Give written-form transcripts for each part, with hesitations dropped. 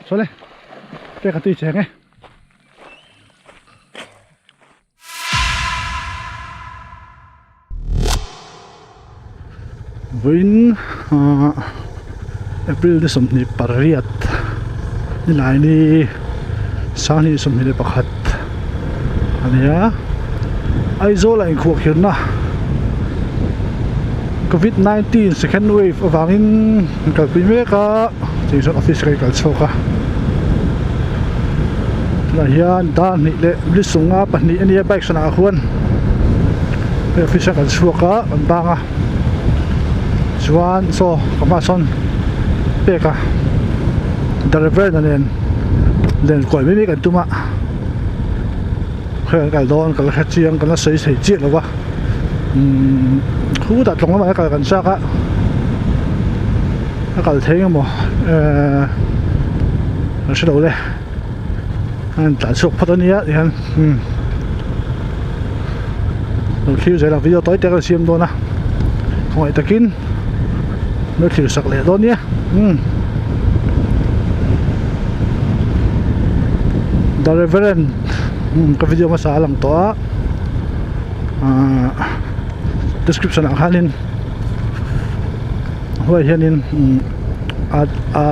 Sawle pek a tui cheng e. Vawiin ah April ni 28 nilai ni sanghnih 21 a ni a Aizawl ah inkhuahkhirna covid 19 second wave avangin an kalpui mek a chutiang chuan office ka kal chhuak a tunah hian dar hnih leh li sunga pahnih a nia bike hranah khuan hei office a kal chhuak a kan bang a chuan saw ka hmaah sawn pek a driver na nen len kawi mai mai kan tum a khawi an kal dawn ka la hre chiang ka la sawi thei chiah lo va umm khutah tlawng lamah hian kal kan chak a a kal thei emaw ehh ka hre lo le a in tlan chhuak phawt ania tihian umm lo thlir zel ang video tawi te kan siam dawn a khawngaih takin lo thlir sak leh dawn nia umm the reverend umm ka video hmasa a lang tawh a ahh description ah khanin huai hianin umm a a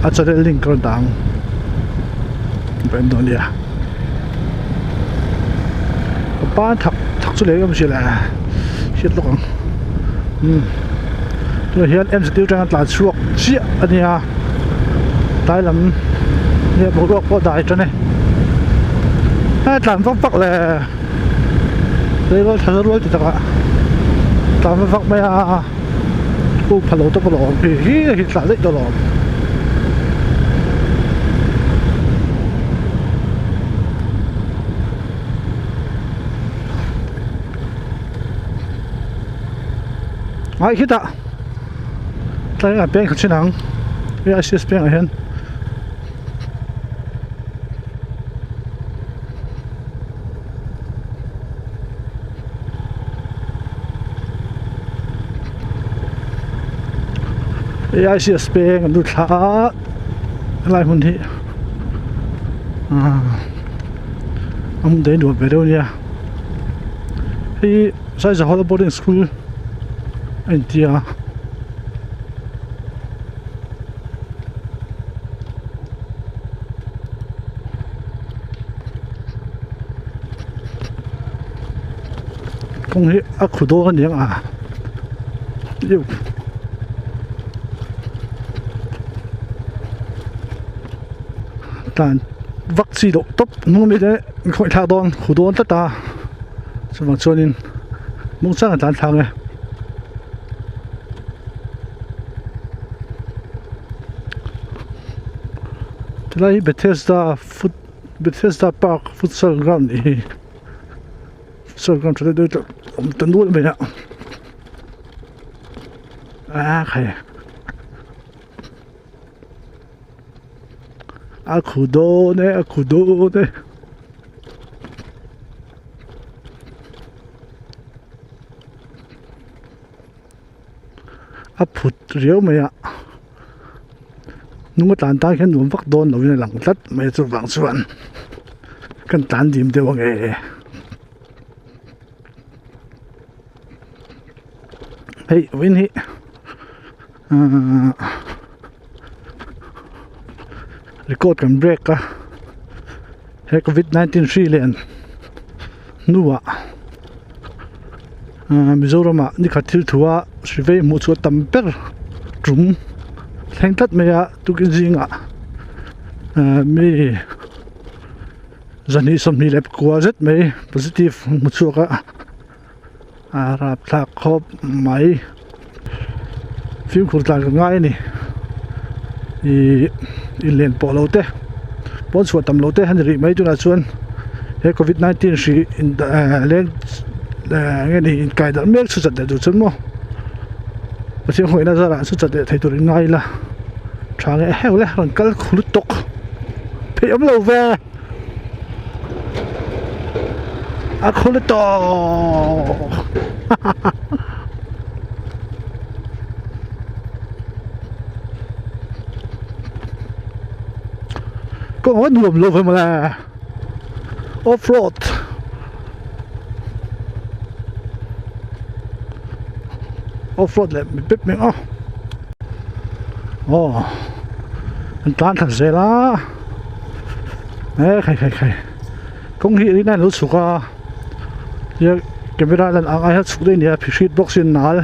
a channel link a rawn dah ang ka en dawn nia ka ban thak thak chu leh em si le hriat lawk ang umm tunah hian m zirtir atanga tlan chhuak chiah a nia tlai lam nge boruak pawh dai tan e a tlan vak vak le leirual tha rual ti takah tlan vak vak mai a u pha lo te pawh a awm hi hi hi tlan daih tawh alawm. Ai khitah tlai ah peng kha chin ang hei ICS peng ah hian. AICS peng an lut thla a helai hmun hi ahh a hmun te hi nuam ve deuh a nia hei hi Saizahawla boarding school a intia a. Kawng hi a khu dawn a ni ang a iu tlan vak chi loh tawp hnung ami te an khawih thlak dawn khu dawn tlat a chuvang chuanin muangchang a tlan thlang e. Tilai hi Bethesda foot Bethesda park futsal ground nih hi futsal ground tha deuh deuh te awm ta nual mai a ah khai a khu dawn e a khu dawn e. A phut riau mai a hnung a tlan tan khian nuam vak dawn lovin a lang tlat mai a chuvang chuan kan tlan dim deuh ang e hei vawiin hi ahh record kan break a he covid 19 hri len hnuah. Mizoram ah nikhat thil thu a hri vei hmuh chu a tam ber tum thleng tlat mai a tukin zingah mi zahnih 24 zet mai positive hmu chhuak a a rapthlak khawp mai fimkhur tlan ka ngai a ni ih inlen pawh lo te pawn chhuah tam lo te a ni rih mai tunah chuan he covid 19 hri leng eng nge ni inkai darh mek chu chat leh tur chuan maw Pathian hawihna zarah chu chat leh thei tur in ngai ila tha leh heuh le rawn kal khul tawk theih awm lo ve a khul tawk ha ha. Kawng a nuam lo ve mawle off road off road leh mi pep mai ang aw an tlan thla zel a e khai khai khai kawng hi rin a lo chhuk a camera lan ang ai hian chhuk daih a ni a phihrit bawk sin nal.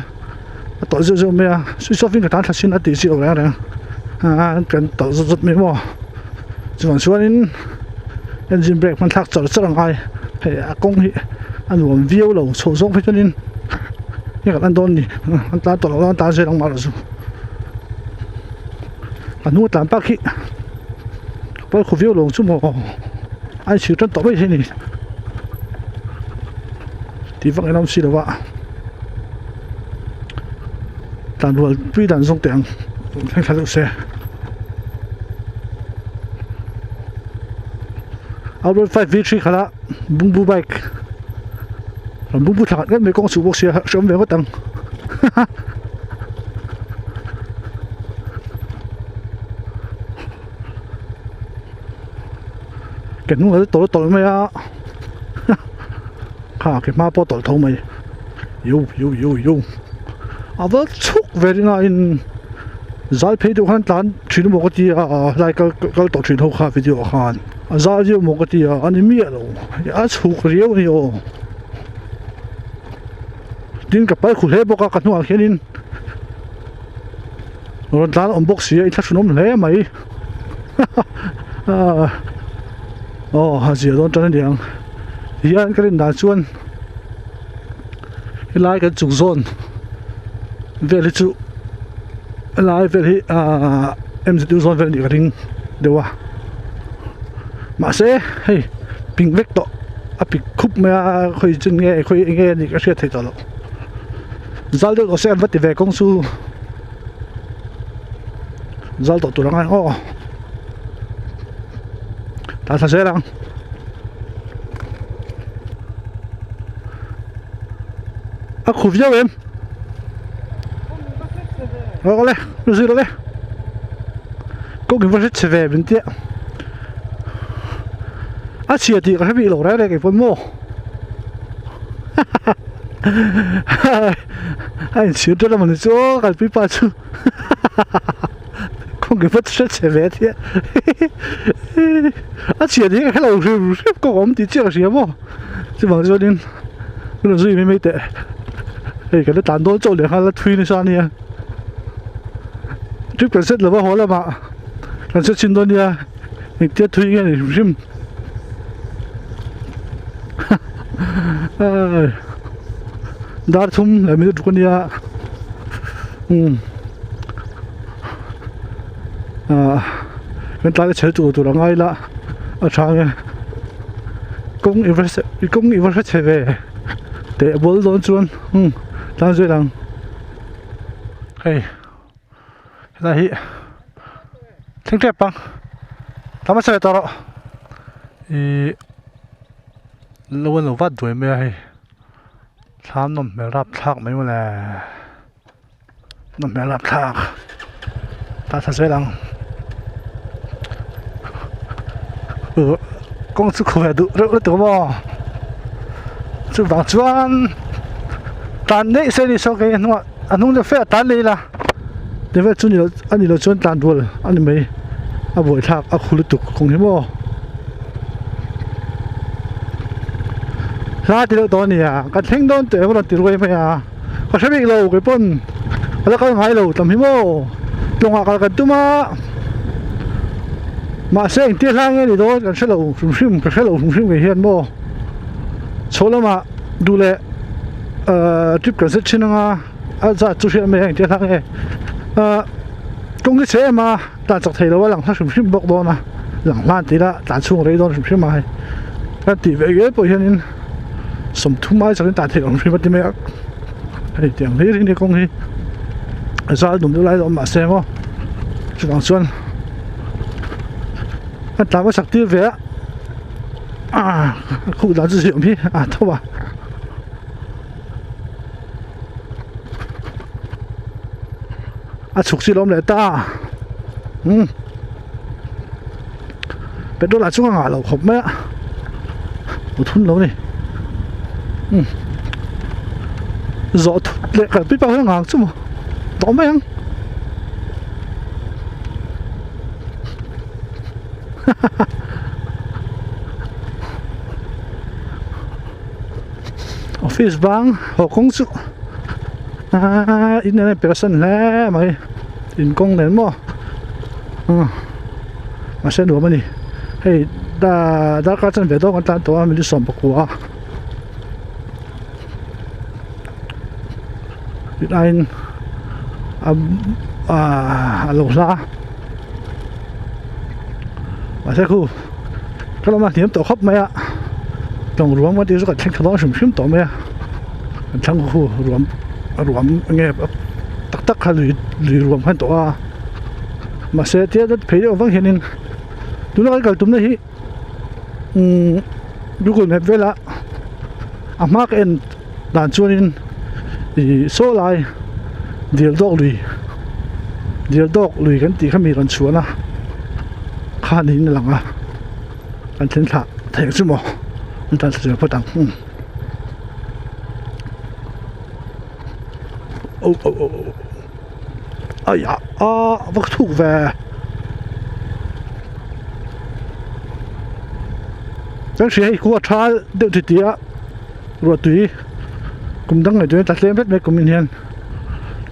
A tawlh zeuh zeuh mai a switch off in ka tan thla sin a tih chi lo reng reng a kan tawlh zawt zawt mai maw chuvang chuanin engine brake hman thlak char char a ngai hei a kawng hi a nuam viau lo chhoh zawng phei chuanin hei kan en dawn a ni an tlan tawh loh an tlan zel ang mah erawh chu a hnung a tlan tak hi pawlkhaw viau lo ang chu maw a inchhir tan tawh mai thei a ni tih vak in awm si lo a. Tlan rual pui dan zawng teh ang thleng thla deuh se Outward 5 V3 khala bungbu bike rawn bungbu thla ngat ngat mai kawng chhuk bawk sia hreawm ve ngawt ang ke hnung ah tawlh tawlh mai a kha ke hma pawh tawlh tho mai. Yo yo yo yo a va chhuk ve ringa in zal phei deuh khan tlan thin maw ka ti a helai kal kal tawh thin ho kha video ah khan a zal viau maw ka ti a a ni miah lo a chhuk riau a ni aw tin ka pal khu hle bawk a ka hnungah khianin rawn tlan a awm bawk si a inthlahrun awm hle mai aw a zia dawn tan a niang tihian ka rin dan chuan. Helai kan chung zawn vel hi chu helai vel hi ahh M_Z_U zawn vel a nih ka ring deuh a mahse hei ping vek tawh a pik khup mai a khawi chin nge khawi eng nge a nih ka hriat theih tawh loh zal deuh tawh se an va ti ve kawng chu zal tawh tur ang aw tah thla zel ang. A khu viau em Rawh le lu zui rawh le kawng in va hre chhe ve min tia a chhia tih ka hre bik lo reng reng engpawn maw a inchhir ṭan a mawni chu aw kalpui pa chu. Kawng i va hre chhe ve tia a chhiat hi ka hrelo hrim hrim kawng awm tih chiah ka hria maw chuvang chuanin ka rawn zui mai mai teh hei kan la tlan dawn chauh leh nghal a thui nasa ania trip kan set lova haw lamah kan set chhin dawn nia engtia thui nge ni hrim hrim dar thum leh minute ruk ania umm. Ahh kan tlai a chhe tur tur a ngai la a tha nge kawng i va kawng i va hre chhe ve teh bawl dawn chuan umm tlan zui ang hei helai hi thleng tep ang tam a chhe tawh rawh ihh lo an lo vat duai mai a hei thlam nawm hmel rapthlak mai mawle. Nawm hmel rapthlak ta thla zel ang uh kawng chu khaw ve duh reuh lutuk maw chuvang chuan tlan daih se ni saw kei a hnungah a hnung deuh fe a tlan leh ila ti vel chu a ni lo chuan tlan rual a ni mai a buaithlak a khu lutuk kawng hi maw hla ti deuh tawh a nia ka thleng dawn teh rawn ti ruai mai a. Ka hre bik lo kei pawn ka la kal ngai lo tam hi maw tlawngah kal kan tum a mahse engtia hla nge ni dawn kan hre lo hrim hrim ka hre lo hrim hrim ngei hian maw chho lamah duh leh ahh trip kan set thin anga a zat chu hriat mai a engtia hla nge ahh kawng hi chhe em a tlan chak thei lo a lang hla hrim hrim bawk dawn a lang hlan tih ila tlan chhung rei dawn hrim hrim a hei kan tih ve ngei pawh hianin. Sawmthum ai chakin tah theih awm hrim a ti mai a hei tiang hlir hi ni kawng hi a zal dum deuh lai a awm mahse maw chuvang chuan a tlan a sak tir ve a ah a khuh dan chu zia awm hi a tho a. A chhuk chi lo awm leh ta umm. Petrol ah chuan a ngah lo khawp mai a lo thun lo a ni umm zawh thut leh kalpui pawh hian a ngang chu maw tawh mai ang hahaha. Office bang haw kawng chu aaa in nen a inpersan hle mai in kawng nen maw mahse nuam a ni hei darkar chanve dawn kan tlan tawh a minute 19 tunaiin a lo hla mahse khu ka lawm a hniam tawh khawp mai a tlawng ruam kan tih chu kan thleng thla dawn hrim hrim tawh mai a kan thlang khu ruam ruam nge tak tak kha lui lui ruam khan tawh a mahse tia phei deuh vang hianin tuna kan kal tumna hi umm google map vela a hma ka en dan chuanin ih saw lai dil dawk lui dil dawk lui kan tih kha mi rawn chhuan a khan in a lang a kan thlen thlah theih ang chu maw an tlan thla zel phawt ang umm oh oh oh oh aiah ah va thuk ve. Kan hria hei khua tha deuh ti ti a ruah tui kum dang ngaihtuah in tla tlem vek mai kum in hian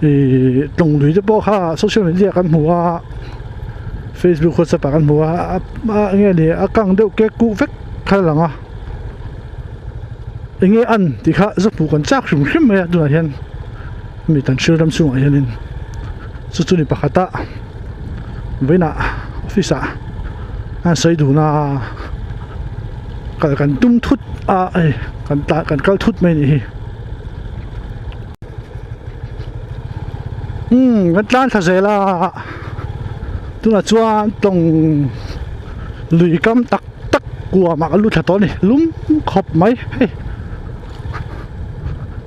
ihh tlawng lui te pawh kha social media kan hmu a facebook whatsapp ah kan hmu a a enge ni a kang deuh kek kuh vek kha a lang a enge an tih kha zu hmuh kan chak hrim hrim mai a tunah hian mi tan hrilh ram chungah hianin chu chu ni pakhat a. Vawiinah office ah an sawi dun a kal kan tum thut a hei kan tah kan kal thut mai a nih hi umm kan tlan thla zel a tunah chuan tawng lui kam tak tak kuamah kan lut thla tawh a ni lum khawp mai hei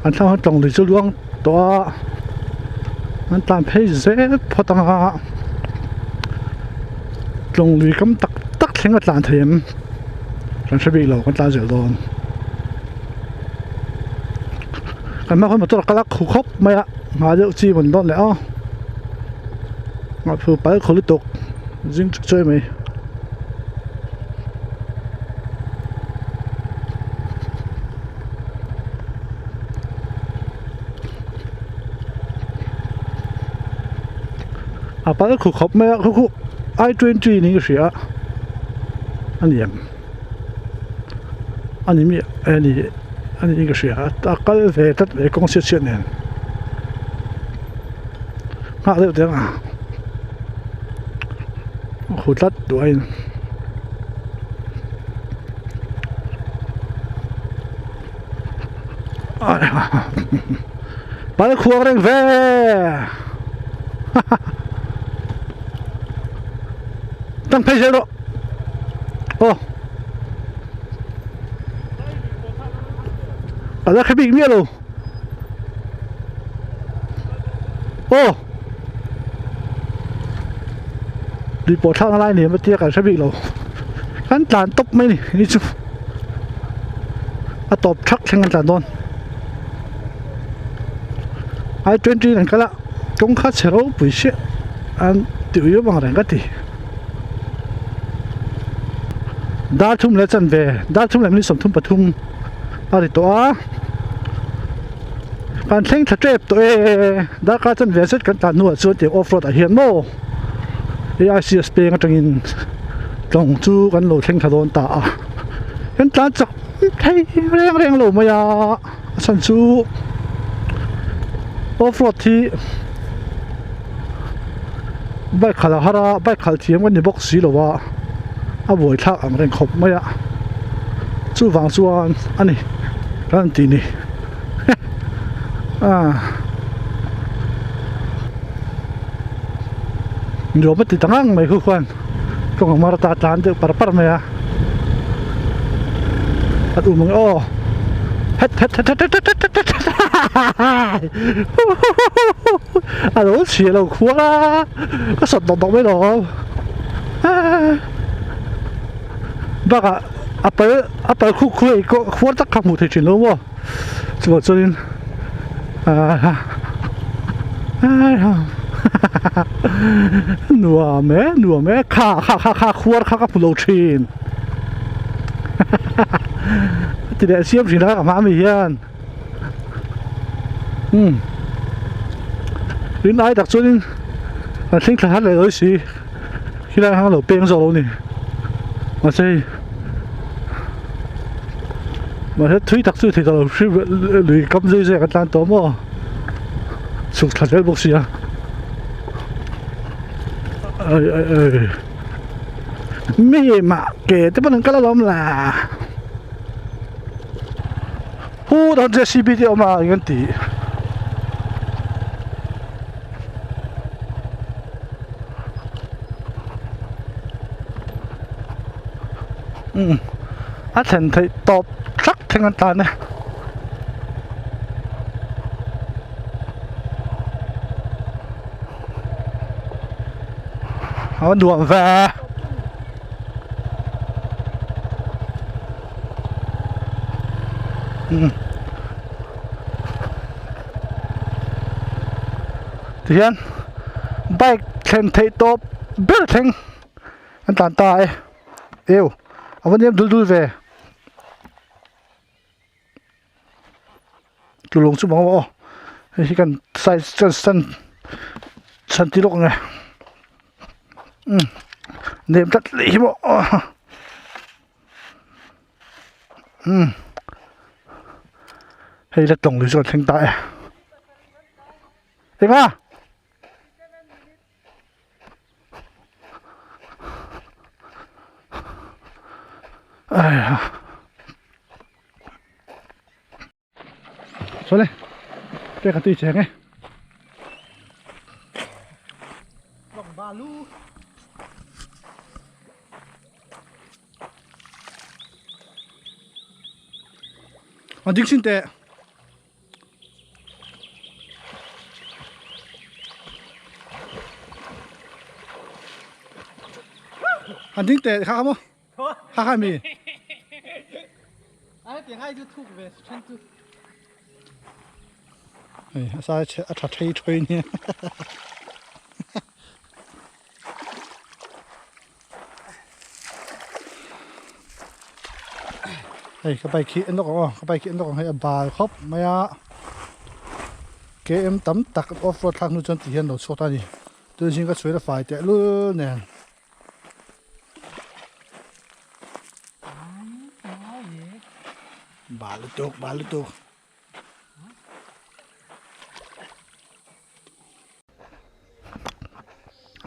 an thlang hian tawng lui chu luang tawh a an tlan phei zel phawt ang a tlawng lui kam tak tak thleng a tlan thei em kan hre bik lo kan tlan zel dawn kan hma khawn motor a kal a khu khawp mai a nghah deuh chi mawn dawn leh aw nghah phu pal khaw lutuk zing chuk chuai mai. A pal khu khawp mai a khu khu i twenty niin ka hria a a ni em a ni mi a ni a niin ka hria a kal ve tlat mai kawng chhiat chhiat nen nghah deuh teh ang a khu tlat duh a in. Pal khuang reng ve Tang phei zel rawh Aw A la kha bik miah lo Aw Lui pawh thlakna lai ni em atia kan hre bik lo Kan tlan tawp mai ni ni chu A tawp thak thleng kan tlan dawn I 20 kan kal a kawng kha chhe ropui chiah an ti ui vang reng ka ti Dar thum leh chanve dar thum leh minute 33 a ri tawh a kan thleng thla tep tawh e darkar chanve zet kan tlan hnuah chuan tiang off road ah hian maw AICS peng atangin tlawng chu kan lo thleng thla dawn ta a kan tlan chak thei reng reng lo mai a a chhan chu off road hi bike khalh a har a bike khalh thiam kan ni bawk si lo a a buaithlak ang reng khawp mai a chuvang chuan a ni kan han tih ni nuam a ti ta ngang mai khu khuan kawng a mar ta tlan deuh par par mai a a duh mang aw het het het het het het het het a lo chhia lo khual a ka sawt dawk dawk mai lo. Bakah a pal a pal khup khu ei kawh khuar tak kha hmuh theih thin lo maw chuvang chuanin ahh nuam e nuam e kha kha kha kha khuar kha ka hmu lo thin ti leh siam thin a ka hma ami hian umm tin ai tak chuanin an thleng thla hat leh lawi si khilai hang a lo peng zawk lo a ni mahse hei mahse thui tak chu thei tawh lo hrim lui kam zui zui ah kan tlan tawh maw chhuk thla zel bawk sia ai ai ai mi mah ke te pawn an kal alawm la. Hu dan JCB te awm a eng an tih umm a thlen theih tawp thlak thleng an tlan e. A nuam ve. Tihian bike thlen theih tawp ber thleng an tlan ta e eu a va nem dul dul ve tulung chu bang aw hei hi kan size chuan san chhan ti lawk ang e nem tlat leh hi maw. Umm hei la tlawng lui chu kan thleng ta e eng a ai Saw le pek a tui cheng e. A ding sin teh. A ding teh kha kha maw. Ha ha mi. Ai tiang ai chu thuk ve then chu. Hei a sai a tha thei thui nia. Hei ka bike hi en lawk ang aw ka bike hi en lawk ang hei a bal khawp mai a km tam tak off road thlak hnu chuan ti hian lo chhuak ta a ni tun zing ka chhuina fai teh lul nen. Bal lutuk bal lutuk.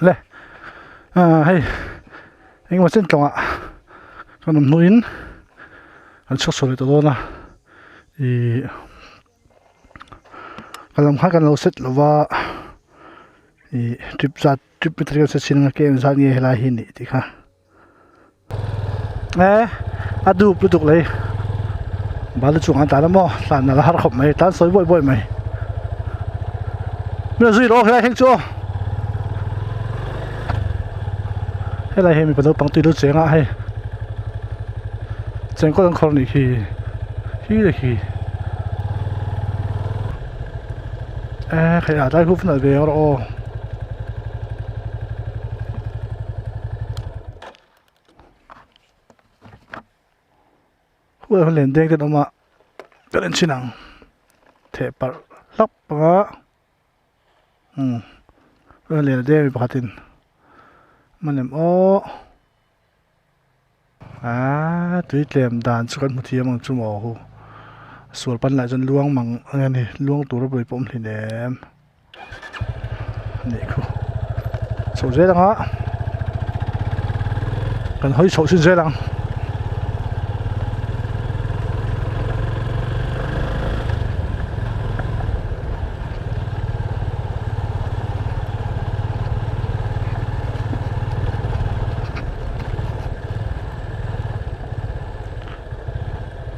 Le ah hei engemaw chen tlawngah kan awm hnuin an chhuak chho leh ta dawn a ih ka lam kha kan lo set lo va ih trip zat trip meter kan set chin anga km zat nge helai hi nih tih kha e a dup lutuk lei balu chungah an tlan a maw tlan nalh a har khawp mai tlan sawi buai buai mai mi zui rawh helai thleng chu aw helai hi mipa naupang tui lo cheng a hei chengkawl an khawr a nih khi khi leh khi e khai ah tlai hup nalh ve ang rawh aw. Huai hun len deng te an awm a kan en chhin ang theh parh hlap ang a umm huai hun len deng mi pakhat in manem aw aaa tui tlem dan chu kan hmu thiam ang chu maw hu sual pan lai chuan luang mang ang a ni luang tur a buai pawh awm hleinem. Nih khu chho zel ang a kan hawi chhoh chin zel ang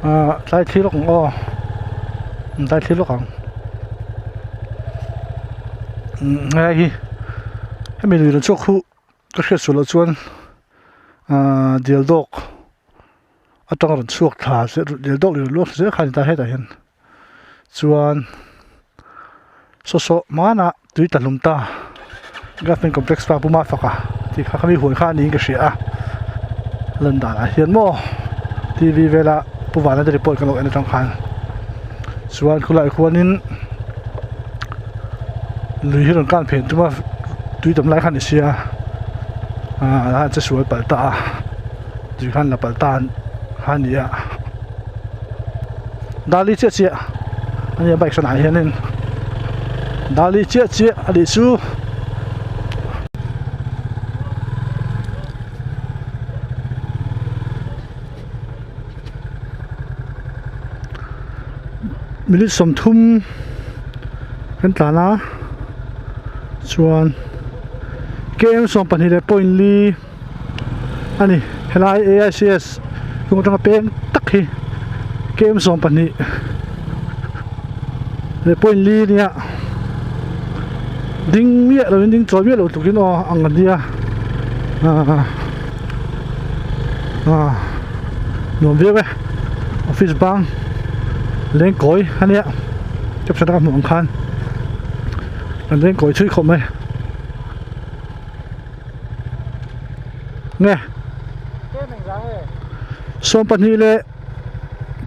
ah tlai thli lawk ang aw tlai thli lawk ang umm helai hi hemi lui lam chhuak khu ka hriat sual loh chuan ahh dial dawk. Atanga rawn chhuak thla zel deuh leh luak zel kha a ni ta hetah hian chuan saw saw hmanah tui tla hlum ta government complex pa pu mafaka tih kha khami huan kha a niin ka hria a lan danah hian maw t v vela pu vana te report kan lo en atang khan chuan khulai khuanin lui hi rawn kan phen tum a tui tam lai kha a ni sia ah a che sual palh ta a. Tui khan la palh tan kha a ni a dali chiah chiah a nia bike hranah hianin dali chiah chiah a nih chu. Minute 30 kan tlan a chuan km 24.4 a ni helai A_I_C_S hnung atanga peng tak hi km 12 leh point li nia ding miah lovin ding chawi miah lo tlukin aw ang a nia ah ah nuam viau e office bang leng kawi a nia caption a ka hmuh ang khan kan leng kawi thui khawp mai. Nge 12 leh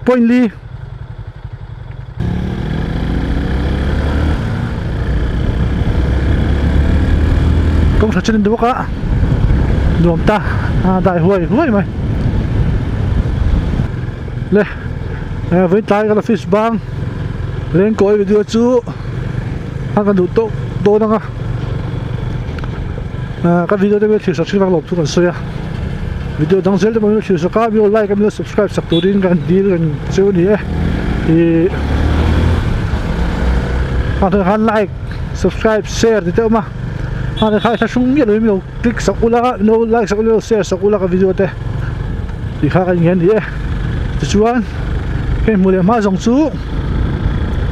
point li kawng tha chen in bawk a nuam ta a dai huai huai mai le vawiin tlai kan office bang lengkawi video chu a kan duh tawk dawn ang a ka video te thlir sak thin vang lawm chu kan sawi a video dang zel te pawh thlir sak a video like a video subscribe sak turin kan dil kan cheu a ni e ih a khan like subscribe share ti te awm a a kha thla hrung miah lovin lo click sak ula lo like sak ula lo share sak ula ka video te tih kha ka innghen a ni e tichuan hei hmuh leh hma zawng chu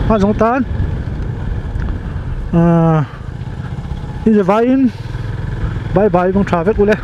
hma zawng tan ahh. Ni zavaiin bye bye mangtha vek ule.